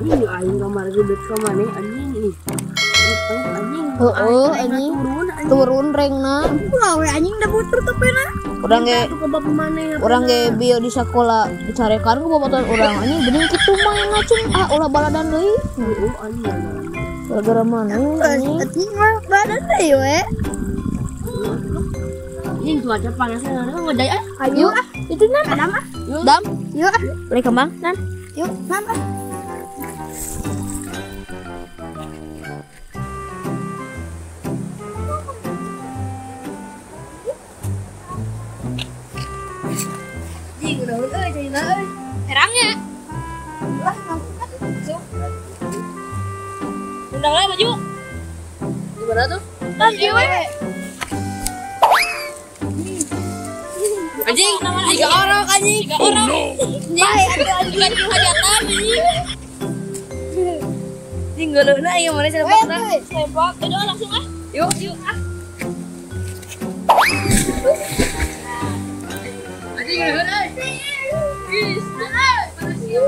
Anjing aing kamar gede ka maneh anjing ih. Anjing. Heeh anjing. Turun rengna. Ulah we anjing da butur tepena. Urang ge urang ge bio di sakola dicarekan ku babaturan urang anjing bening kitu main cing ah ulah baladan deui. Heeh anjing. Gara-gara maneh anjing. Anjing mah badan deui we. Anjing cuaca panasnya ngejai ah. Ayo ah itu nan. Dam ah. Dam. Yuk ah. Beli kembang nan. Yuk nan ah. Anjing udah euy caina euy. Herangnya. Lah ngangkut tuh. Undang lah baju. Gimana tuh? Kan ieu we. Anjing, 3 orang anjing, 3 orang. Bae atuh anjing hajatan anjing. Anjing geuleuhna ieu mana selepakna? Selepak. Udah langsung ah. Yuk, yuk ah. Anjing geuleuhna euy. Geus, panas ieu.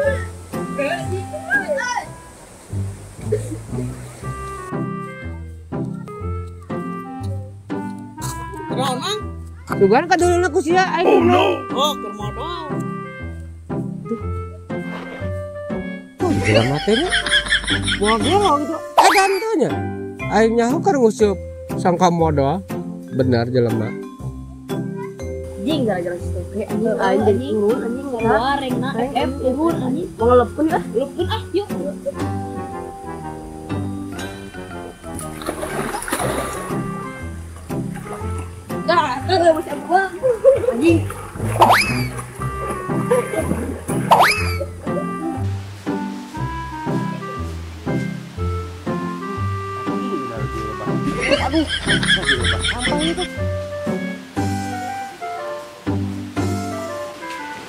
Kunaon mang? Sugan kaduluna ku sia aing. Oh no. Oh, keur modal. Tuh, jelema teh nya. Moal gelo gitu. Edan teh nya. Aing nyaho keur nguseup sangka modal. Benar jelema. Anjing gara-gara si Toke anjing aing jadi turun anjing keluar rengna F turun anjing. Mau ngelepkeun ah. Lepkeun ah, yuk. Dah, tuh masih gua. Anjing. Aduh, sampah itu.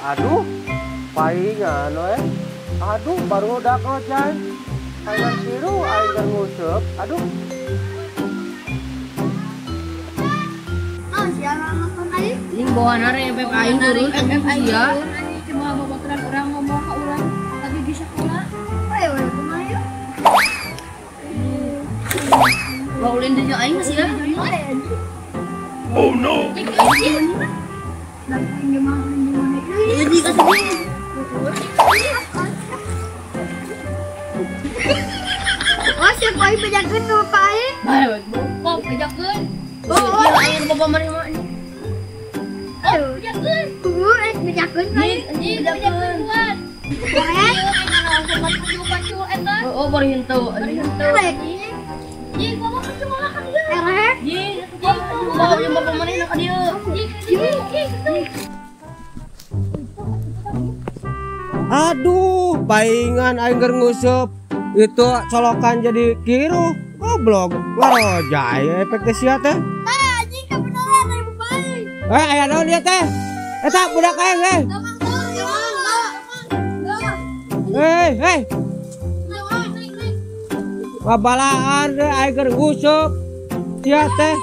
Aduh, palingan we. Aduh, baru udah ngojay. Palingan siru aing keur nguseup. Aduh. Anjing bawa nare FF aing turun FF aing ya. Anjing cuma babaturan urang ngomong ka urang lagi di sekolah. Ayo we kumaha yuk. Bawa ulin deui aing masih ya. Oh no. Jadi kasih dia. Oh, siapa aing bejakeun ka bapak aing? Bae, kok bejakeun. Oh, iya aing bapak maneh mah. Oh, bejakeun. Kudu rek bejakeun ka aing. Anjing bejakeun kuat. Rek. Pancul eta. Oh, bari henteu. Bari henteu. Anjing bawa ke sekolah ka dieu. Rek. Anjing, bawa jeung bapak maneh ka dieu. Anjing. Aduh, paingan aing keur nguseup. Itu colokan jadi kiruh. Goblok. Ngarojay efek teh sia teh. Tah anjing kabeneran dari bapak aing. Eh, aya naon ieu teh? Eta budak aing eh. Hei, hei. Babalaan deh aing keur nguseup. Sia teh.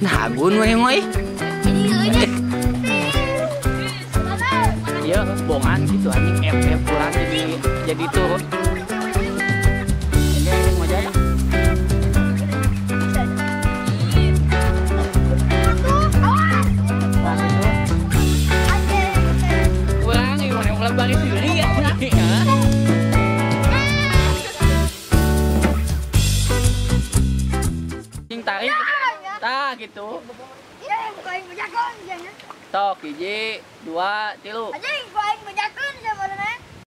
Nah, gun we moy. Iya, bongan gitu anjing FF pulang jadi turun. Ini mau jaya. Kurang ieu mana ulah balik sendiri ya. Anjing tarik. Tah gitu. Iya, buka aing bejakeun. Tok hiji, 2, 3. Anjing, ku aing bejakeun.